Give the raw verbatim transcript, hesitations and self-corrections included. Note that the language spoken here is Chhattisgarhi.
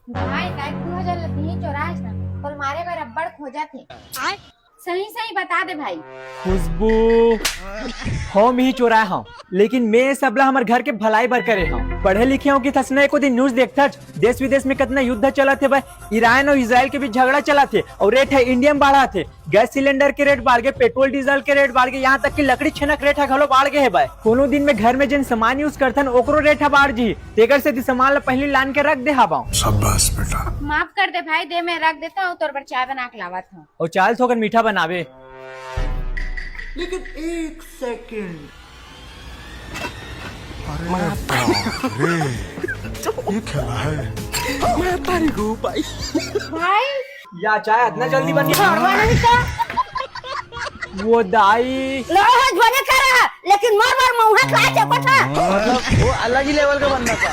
भाई, काय दू हजार ल तिही चोरायस ना, तोल मारे बर अब्बड़ खोजत हे। सही सही बता दे भाई। खुशबू, हम ही चोराए हंव, लेकिन मैं सबला हमर घर के भलाई बर करे हंव। पढ़े लिखे हंव कि थसना एको दिन news देखथच, देश विदेश में कतना युद्ध चलत हे भाई, ईरान अउ इसराइल के बीच झगड़ा चलत हे, अउ रेट ह इंडिया में बाढ़त हे। गैस सिलेंडर के रेट बाढ़ गे, पेट्रोल डीजल के रेट बाढ़ गे, यहाँ तक कि लकड़ी छेना के रेट ह घलो बाढ़ गे हे भाई। कोनो दिन में घर में जेन सामान use करथन ओकरो रेट ह बाढ़ जी, तेकर सेती सामान ला पहिली लान के रख दे हावंव। शाबाश बेटा। माफ कर दे भाई, दे मैं रख देता हूँ, तोर बर चाय बना के लावत हूँ। अउ चाल थोकन मीठा बनावे। लेकिन एक सेकंड। अरे बाप रे, ये खेला है। मैं तारी गो भाई। भाई, या चाय इतना जल्दी बन गई? छोड़वा नहीं तो। वो दाई। लो, है ध्वनि कर रहा, लेकिन मोर बार मुँह खा चपटा। मतलब वो अलग ही लेवल का बंदा था।